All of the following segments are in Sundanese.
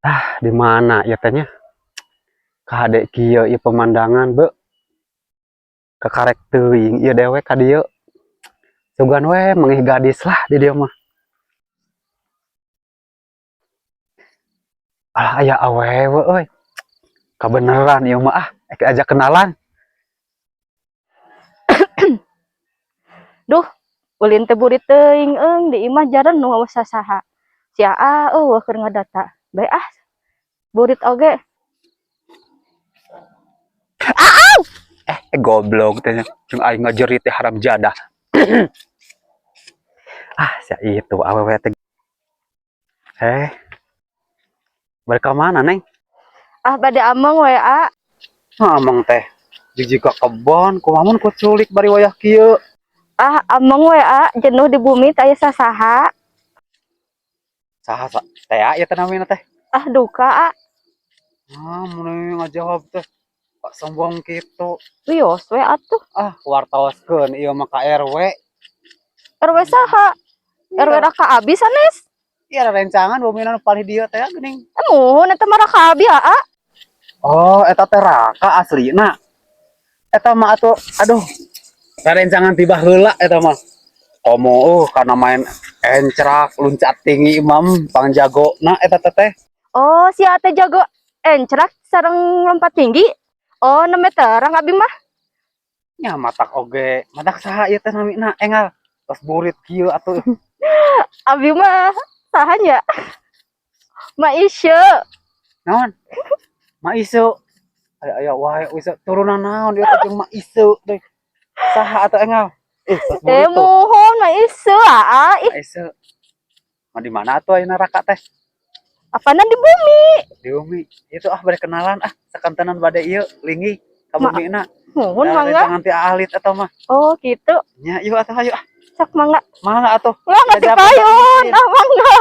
Ah, di mana ya teh nya? Kade kieu ieu pemandangan be. Kekarek teuing ieu dewek ka dieu. Sugan we manggih gadis lah di dieu mah. Alah, aya awewe euy. Kabeneran ieu mah ah, ek ajak kenalan. Duh, ulin teh burit teuing eung di imah jaran nu sasaha. Si Aa eueuh keur ngadata. Bae ah. Burit oge. Eh, goblok teh nya. Jeung aing ngajerit teh, haram jadah. Ah, sia itu awewe teh. Eh. Balik ka mana, Neng? Ah, bade ameng we, A. Ameng teh. Jig ka kebon, kumaha mun kuculik bari wayah kieu? Ah, ameng we, A, jenuh di bumi teh aya sasaha. Saha sa teh ieu teh namina teh? Ah, duka, A. Ah, mun ngajawab teh kok sombong kitu. Wios we atuh. Ah, wartoskeun ieu mah ka RW. RW saha? RW Raka Abi sanes? Iya, rencangan bumina nu palih dieu teh geuning. Eh, muhun eta mah Raka Abi, A. Oh, eta teh Raka aslina. Eta mah atuh, aduh. Rencangan tiba heula eta mah. Komo karena main encrak, loncat tinggi imam pangjago. Nah, eta teh teh. Oh, si A teh jago encrak sareng lompat tinggi. Oh, 6 terang abi mah. Nya matak oge, matak saha ieu teh namina engal. Tos burit kieu atuh. Abi mah saha nya? Ma Isye. Naon? Ma Isu. Aya aya wae wis turunan naon ieu teh jeung Ma Isu teh. Saha atuh engal? Ih, tos Eh, burit tuh. muhun Ma Isye, Aa. Ih, Ma Isu. Mah di mana atuh ayeuna Raka teh? Apanan di bumi. Di bumi. Itu ah, bade kenalan ah, sakantenan bade ieu linggih ka bumina. Muhun, Da mangga. rencangan ti alit eta mah. Oh, gitu. Nya yuk atuh, ayo ah. Sok mangga. Mangga atuh. Mangga ti Jajab payun. Ah, mangga.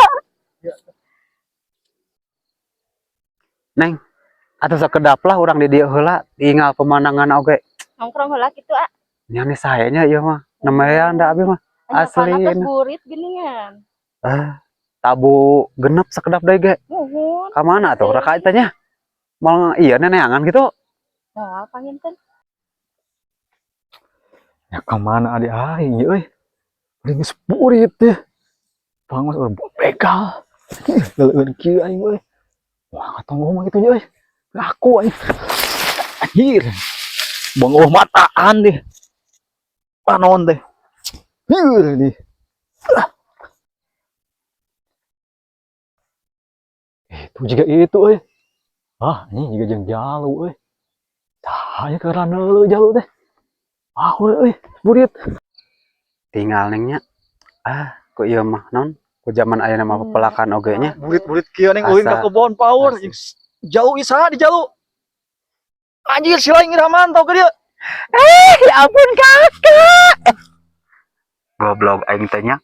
Neng, atuh sakedap lah urang di dieu heula, tinggal pemandangan oge. Nongkrong heula kitu, ah. Nya nih sae nya ieu mah. Nemayan da abi mah. Asli. Asli burit geuningan. Ah, tabuh genep sakedap deui ge. Muhun. Ka mana atuh Raka teh nya? Mau iya neneangan gitu. Nah, panginten. Ya kemana adik aing ya euy? Udah geus burit teh. Bangun urang begal. Leuleun kieu aing euy. Wah, tonggo mah kitu nya euy. Aku aing. Anjir. Bang mataan deh. Panon teh. Heuh nih. Itu juga itu euy. Ah, ini juga jeung jalu euy. Tah, nya keur jalu teh. Ah, euy, burit. Tinggal neng nya. Ah, ku ieu mah non. Ku zaman ayeuna mah pepelakan oge nya. Burit-burit kieu neng ulin ka Asa. Kebon power. Asli. Jauh isa di jalu. Anjir, si lain ngiraman tau ke dia. Eh, ya ampun kakak. Eh. Goblok aing teh nya.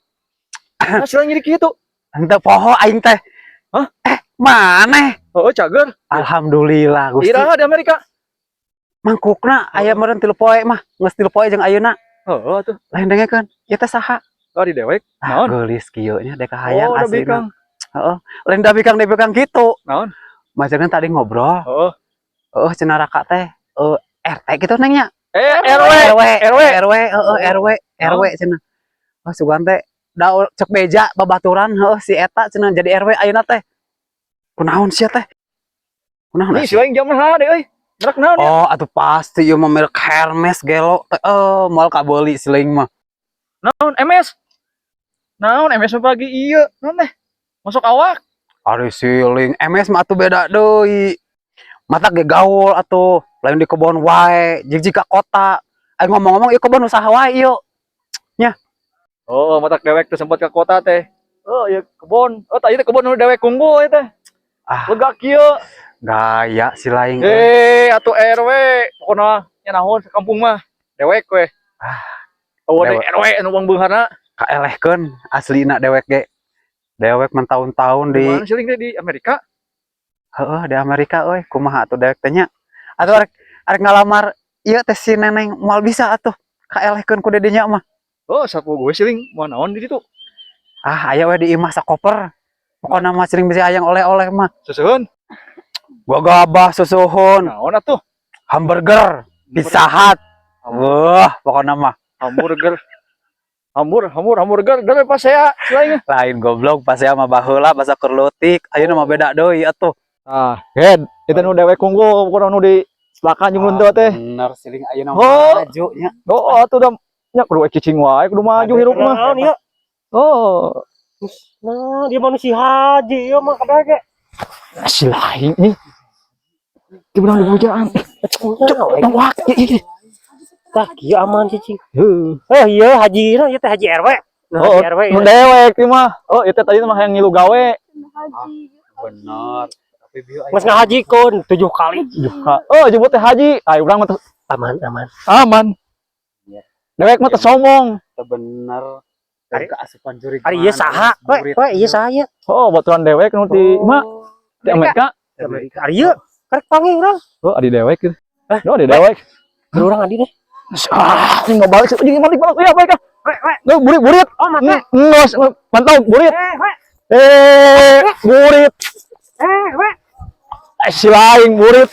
Nah, si lain jadi kitu. Henteu poho aing teh. Hah? Eh, maneh? Oh, cager. Alhamdulillah Gusti. Iraha di Amerika? Mangkukna aya meureun 3 poe mah. Geus 3 poe jeung ayeuna. Heeh tuh. Lain dengekeun. Ieu teh saha? Oh, di dewek. Ah, Naon? geulis kieu nya dek hayang Oh, da asli. bikang. Heeh. Lain da bikang, da bikang kitu. Naon? Majangan tadi ngobrol. Heeh. Heeh, cenah Raka teh RT gitu neng nya. Eh, RW. RW, RW. RW, heeh, RW, RW cenah. Oh, sugan teh da cek beja babaturan heuh si eta cenah jadi RW ayeuna teh. Kunaon sia teh? Kunaon? Nih, si lain zaman hade euy. Merek naon ya? Oh, atuh pasti ieu mah merek Hermes gelo teh. Oh, moal kabeuli si Ling mah. Naon MS? Naon MS mah pagi ieu? Naon teh? Masuk awak. Ari si Ling MS mah atuh beda deui. Mata ge gaul atuh, lain di kebon wae, jig ka kota. Ayo ngomong-ngomong ieu kebon usaha wae ieu. Oh, matak dewek teh sempat ke kota teh. Oh, iya kebon. Oh, tadi teh kebon nu dewek unggul ieu teh. Ah, Lega kieu. Gaya si lain euy. Eh, atuh RW, pokona nya naon sekampung mah. Dewek we. Ah, Oh, dewek. RW anu bang beungharna. Kaelehkeun aslina dewek ge. Dewek mentahun-tahun Di di mana sih Ling teh, di Amerika? Heeh, di Amerika euy, kumaha atuh dewek teh nya? Atuh arek arek ngalamar ieu teh si Neneng moal bisa atuh. Kaelehkeun ku dedinya mah. Oh, sapu gue sih Ling, mau naon di ditu? Ah, aya we di imah sakoper. Pokona mah sering bisa hayang oleh-oleh mah. Susuhun. Gua gabah susuhun, Naon atuh? Hamburger, Pizza Hut. Wah, pokoknya mah. Hamburger. Hambur, hambur, hamburger, dari pas saya lain. Lain, goblok, pasea mah baheula basa keur leutik. Ayeuna mah beda deui atuh. Ah, head, itu nu dewek unggul, kurang nu di selakan jeung nu teh. Bener, siling ayeuna Oh. mah maju nya. Oh, atuh dah nya kudu we cicing wae, kudu maju hirup mah. Naon ieu? Oh, Nah, dia manusia haji ieu mah kabeh ge. Si lain nih. Di benang di bujaan. Bang wak, iya. Tah, kieu aman cicing. Heuh. Eh, iya haji na ieu teh haji RW. Nah, Oh, haji RW. nu dewek ieu mah. Oh, itu tadi mah yang ngilu gawe. Haji. Bener. Tapi bieu Mas ngahajikeun 7 kali. Juga. Oh, jemput teh haji. Ayo urang mah teu- Aman, aman. Aman. Dewek mah teu sombong. Teu bener. Keasupan jurig. Ari ieu saha? We, we ieu saha ieu? Oh, baturan dewek nu di mah di Amerika. Amerika. Ari ieu karek panggil urang. Oh, adi dewek gitu. Hah? Oh, adi dewek. Keur urang adi deh. Ah, ini mau balik, jadi balik balik. Ya, baik ah. We, we. Nggak, burit, burit. Oh, mate. Nggak, mantau, burit. Eh, we. Eh, burit. Eh, we. Eh, si lain burit.